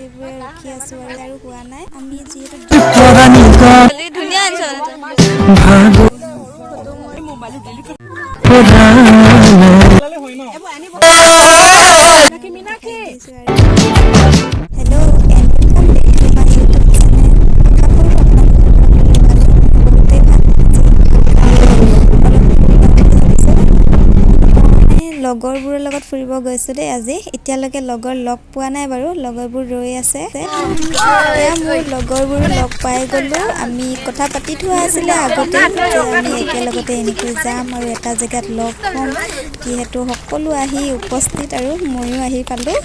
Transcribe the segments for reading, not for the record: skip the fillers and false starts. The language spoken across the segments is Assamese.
গোটেইবোৰে ৰখি আছোঁ আৰু আৰু হোৱা নাই। আমি যিহেতু ধুনীয়া আনিছ। Hello and welcome back to my YouTube channel. আশা কৰোঁ আপোনালোকৰ সকলোৰে ভাল, বহুতেই ভাল। আজি অলপ ফুৰিব বুলি ভাবিছোঁ। মই লগৰবোৰৰ লগত ফুৰিব গৈছোঁ দেই আজি। এতিয়ালৈকে লগৰ লগ পোৱা নাই বাৰু, লগৰবোৰ ৰৈ আছে। এয়া মোৰ লগৰবোৰো লগ পাই গ'লোঁ। আমি কথা পাতি থোৱা আছিলে আগতে যে আমি একেলগতে এনেকৈ যাম আৰু এটা জেগাত লগ হ'ম। যিহেতু সকলো আহি উপস্থিত আৰু ময়ো আহি পালোঁ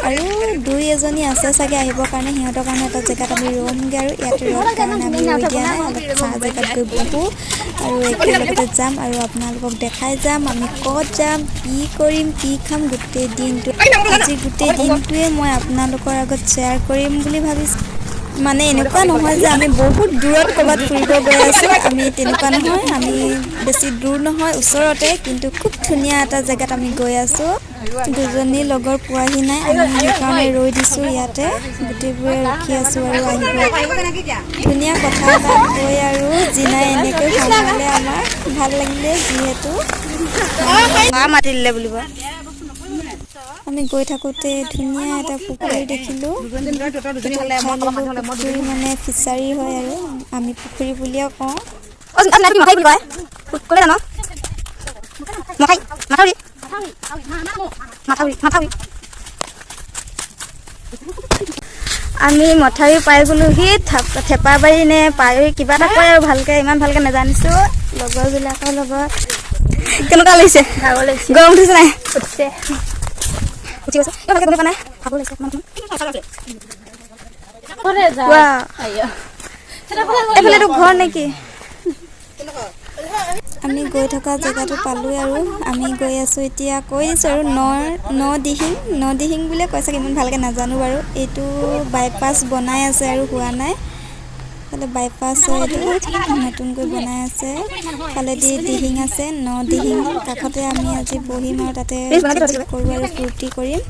আৰু দুই এজনী আছে চাগে আহিবৰ কাৰণে, সিহঁতৰ কাৰণে এটা জেগাত আমি ৰ'মগৈ। আৰু ইয়াত ৰ'দ কাৰণে আমি ৰৈ দিয়া নাই, অলপ ছাঁ জেগাত গৈ বহোঁ আৰু একেলগতে যাম আৰু আপোনালোকক দেখাই যাম আমি ক'ত যাম, কি কৰিম, কি খাম গোটেই দিনটো। আজি গোটেই দিনটোৱে মই আপোনালোকৰ আগত শ্বেয়াৰ কৰিম বুলি ভাবিছোঁ। মানে এনেকুৱা নহয় যে আমি বহুত দূৰত ক'ৰবাত ফুৰিব গৈ আছোঁ, আমি তেনেকুৱা নহয়। আমি বেছি দূৰ নহয়, ওচৰতে, কিন্তু খুব ধুনীয়া এটা জেগাত আমি গৈ আছোঁ। দুজনী লগৰ পোৱাহি নাই, আমি সেইকাৰণে ৰৈ দিছোঁ ইয়াতে। গোটেইবোৰে ৰখি আছোঁ আৰু আহিব। ধুনীয়া কথা এটা কৈ আৰু জিনাই এনেকৈ সামৰিলে, আমাৰ ভাল লাগিলে। যিহেতু মাতি দিলে বুলিব। আমি গৈ থাকোঁতে ধুনীয়া এটা পুখুৰী দেখিলোঁ, উঠাই ল'লোঁ। পুখুৰী মানে ফিচাৰী হয় আৰু আমি পুখুৰী বুলিয়ে কওঁ। মথাই বুলি কয়, ক'লে জানো? মথাই, মাথাউৰি, মাথাউৰি, মাথাউৰি। আমি মথাউৰি পাই গ'লোহি। থেপাবাৰী নে পাৰি কিবা এটা কয় আৰু, ভালকৈ ইমান ভালকৈ নাজানিছোঁ। লগৰবিলাকৰ লগত কেনেকুৱা লাগিছে? ভাগৰ লাগিছে। গৰম উঠিছে নাই? উঠিছে। উঠি গৈছে। এই ভালকৈ গমেই পোৱা নাই, ভাগৰ লাগিছে অকণমান। ৱাহ। এইফালেতো ঘৰ নেকি? আমি গৈ থকা জেগাটো পালোঁ আৰু আমি গৈ আছোঁ এতিয়া। কৈ দিছোঁ আৰু ন দিহিং, ন দিহিং বুলিয়ে কয় চাগে, ইমান ভালকৈ নাজানো বাৰু। এইটো বাইপাছ বনাই আছে আৰু হোৱা নাই। ফালে বাইপাছ হয়, এইটো নতুনকৈ বনাই আছে। ফালেদি দিহিং আছে, ন দিহিং কাষতে আমি আজি বহিম আৰু তাতে কৰোঁ আৰু ফূৰ্তি কৰিম।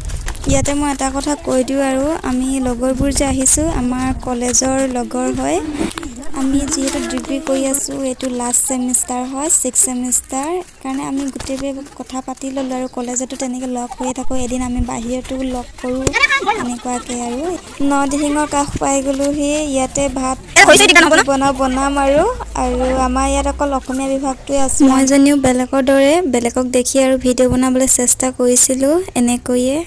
ইয়াতে মই এটা কথা কৈ দিওঁ আৰু, আমি লগৰবোৰ যে আহিছোঁ, আমাৰ কলেজৰ লগৰ হয়। আমি যিহেতু ডিগ্ৰী কৰি আছোঁ, এইটো লাষ্ট ছেমিষ্টাৰ হয়, ছিক্স ছেমিষ্টাৰ কাৰণে আমি গোটেইবোৰে কথা পাতি ল'লোঁ। আৰু কলেজতো তেনেকৈ লগ হৈয়ে থাকোঁ, এদিন আমি বাহিৰতো লগ কৰোঁ এনেকুৱাকৈ। আৰু ন দিহিঙৰ কাষ পাই গ'লোহি। ইয়াতে ভাত বনাওঁ বনাম আৰু আৰু আমাৰ ইয়াত অকল অসমীয়া বিভাগটোৱে আছে। মইজনীও বেলেগৰ দৰে বেলেগক দেখি আৰু ভিডিঅ' বনাবলৈ চেষ্টা কৰিছিলোঁ এনেকৈয়ে।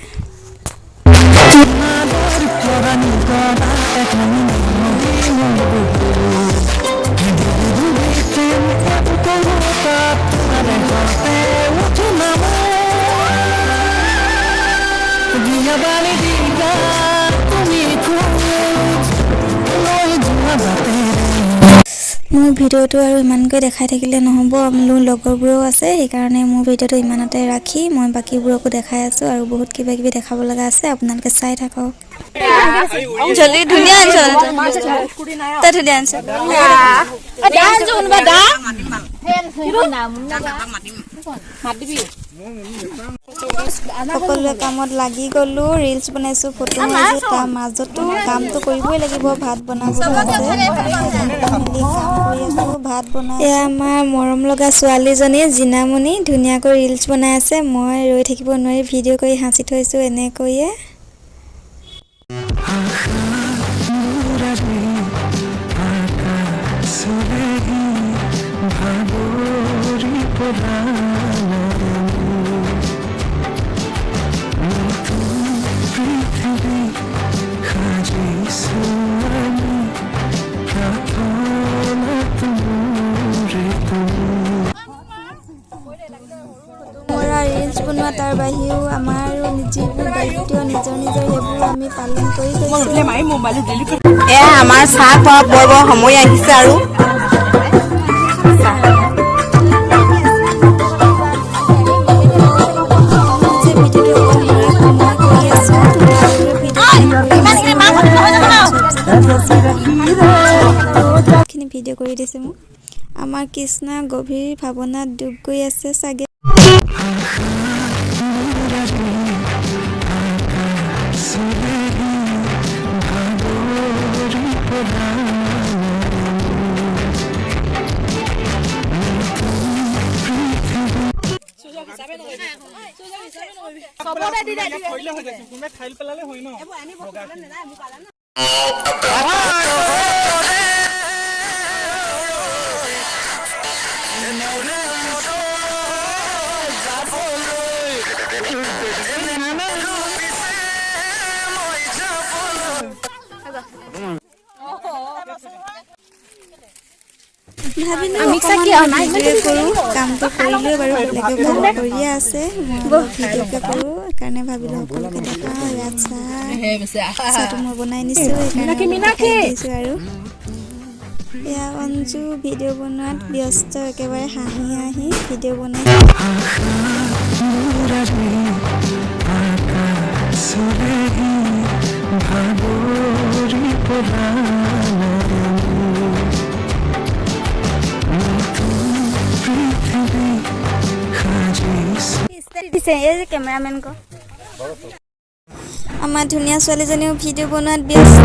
মোৰ ভিডিঅ'টো আৰু ইমানকৈ দেখাই থাকিলে নহ'ব, মোৰ লগৰবোৰেও আছে। সেইকাৰণে মোৰ ভিডিঅ'টো ইমানতে ৰাখি মই বাকীবোৰকো দেখাই আছোঁ আৰু বহুত কিবা কিবি দেখাব লগা আছে, আপোনালোকে চাই থাকক। জল্দি ধুনীয়া আনিছ, তই ধুনীয়া আনিছ। কোনোবা দা। সকলোৱে কামত লাগি গ'লোঁ, ৰিলচ বনাইছোঁ, ফটো মাৰিছোঁ, তাৰ মাজতো কামটো কৰিবই লাগিব। ভাত বনাবলৈ আছে, মিলি কাম কৰি আছোঁ, ভাত বনাই। এয়া আমাৰ মৰম লগা ছোৱালীজনী জিনামণি ধুনীয়াকৈ ৰিলচ বনাই আছে। মই ৰৈ থাকিব নোৱাৰি ভিডিঅ' কৰি সাঁচি থৈছোঁ এনেকৈয়ে। মৰা, ৰিলচ বনোৱা, তাৰ বাহিৰেও আমাৰ যিবোৰ দায়িত্ব নিজৰ নিজৰ, সেইবোৰ আমি পালন কৰি গৈছোঁ। এয়া আমাৰ চাহ খোৱা পৰ্ব সময় আহিছে আৰু যে ভিডিঅ'টো অকল মই কৰি আছোঁ, খিনি ভিডিঅ' কৰি দিছে মোক। আমাৰ কৃষ্ণা গভীৰ ভাৱনাত ডুব গৈ আছে চাগে। থৈ হৈ যায়, কোনোবাই খাই পেলালে হয় ন। ভাবিলোঁ অকণমান ভিডিঅ' কৰোঁ। কামটো কৰিলোৱে বাৰু, বেলেগে কাম কৰিয়ে আছে, মই অলপ ভিডিঅ'কে কৰোঁ। সেইকাৰণে ভাবিলোঁ সকলোকে দেখাওঁ। ইয়াত চাহ, চাহটো মই বনাই নিছোঁ, সেইকাৰণে দেখাই দিছোঁ। আৰু এয়া অঞ্জু ভিডিঅ' বনোৱাত ব্যস্ত, একেবাৰে হাঁহি হাঁহি ভিডিঅ' বনাই। ভাগৰি পেলালে নতুন পৃথিৱী সাজিছে। দিছে এই যে কেমেৰামেন ক। আমাৰ ধুনীয়া ছোৱালীজনীও ভিডিঅ' বনোৱাত ব্যস্ত।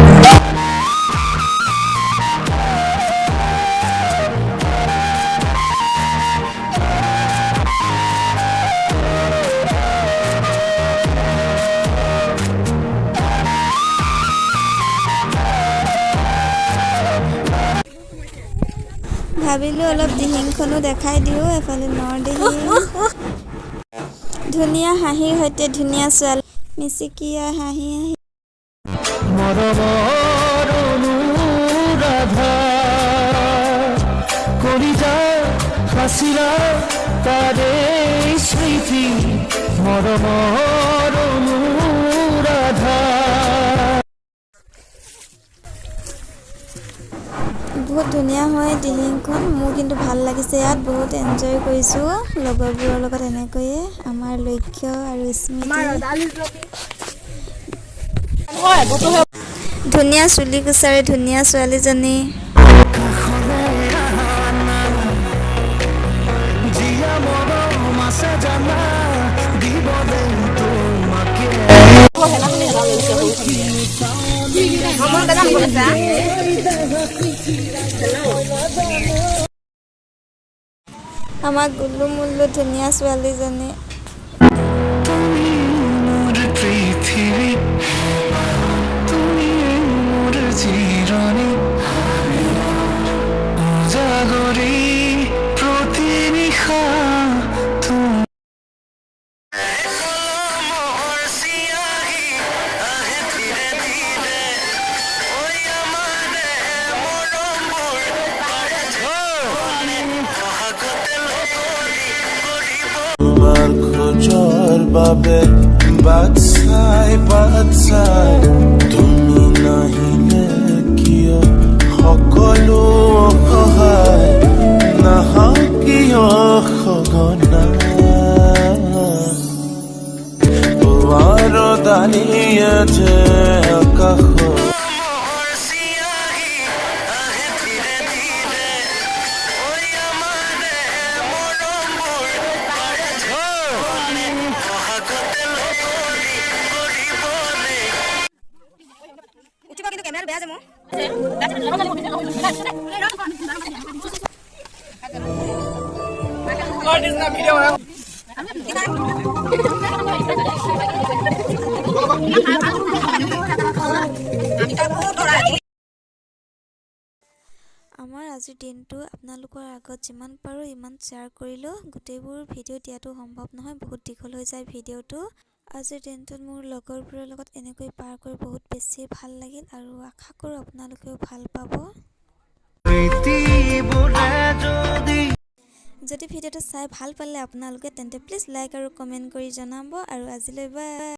ভাবিলোঁ অলপ দিহিংখনো দেখাই দিওঁ। এফালে নৰদিহিং, ধুনীয়া হাঁহিৰ সৈতে ধুনীয়া ছোৱালী মিচিকিয়া হাঁহি হাঁহি। মৰমৰ অনুৰাধা, কলিজা হাসিলা তাৰে স্মৃতি, মৰমৰ অনুৰাধা। বহুত ধুনীয়া হয় দিহিংখন, মোৰ কিন্তু ভাল লাগিছে। ইয়াত বহুত এনজয় কৰিছোঁ লগৰবোৰৰ লগত। এনেকৈয়ে আমাৰ লক্ষ্য আৰু স্মৃতি। ধুনীয়া চুলি কোচাৰে ধুনীয়া ছোৱালীজনী। কাষলে আহা, জীয়া মৰম আছে জানা দিবলে তোমাকে। আমাৰ গুল্লু মুল্লু ধুনীয়া ছোৱালীজনী। তুমি মোৰ পৃথিৱী, তুমি মোৰ জিৰণি, উজাগৰি প্ৰতি নিশা তুমি। কলমৰ চিয়াহী আহে ধীৰে ধীৰে, ঐ আমাৰে মৰমবোৰ পাৰে বহাগতে লকৰি কৰিব। তোমাৰ খোজৰ বাবে বাট চাই বাট চাই, তুমি নাহিলে কিয় সকলো অসহায়, নাহা কিয় সঘনাই? পুৱাৰ দালিয়ে যে আকাশত কলমৰ চিয়াহী আহে ধীৰে ধীৰে, ঐ আমাৰে মৰমবোৰ পাৰে বহাগতে লকৰি কৰিবলৈ। উঠিব কিন্তু কেমেৰাটো বেয়া যে মোৰ। আমাৰ আজিৰ দিনটো আপোনালোকৰ আগত যিমান পাৰোঁ ইমান শ্বেয়াৰ কৰিলোঁ। গোটেইবোৰ ভিডিঅ' দিয়াটো সম্ভৱ নহয়, বহুত দীঘল হৈ যায় ভিডিঅ'টো। আজিৰ দিনটোত মোৰ লগৰবোৰৰ লগত এনেকৈ পাৰ কৰি বহুত বেছি ভাল লাগিল আৰু আশা কৰোঁ আপোনালোকেও ভাল পাব। স্মৃতিবোৰে যদি যদি ভিডিঅ'টো চাই ভাল পালে আপোনালোকে, তেন্তে প্লিজ লাইক আৰু কমেণ্ট কৰি জনাব। আৰু আজিলৈ বাই।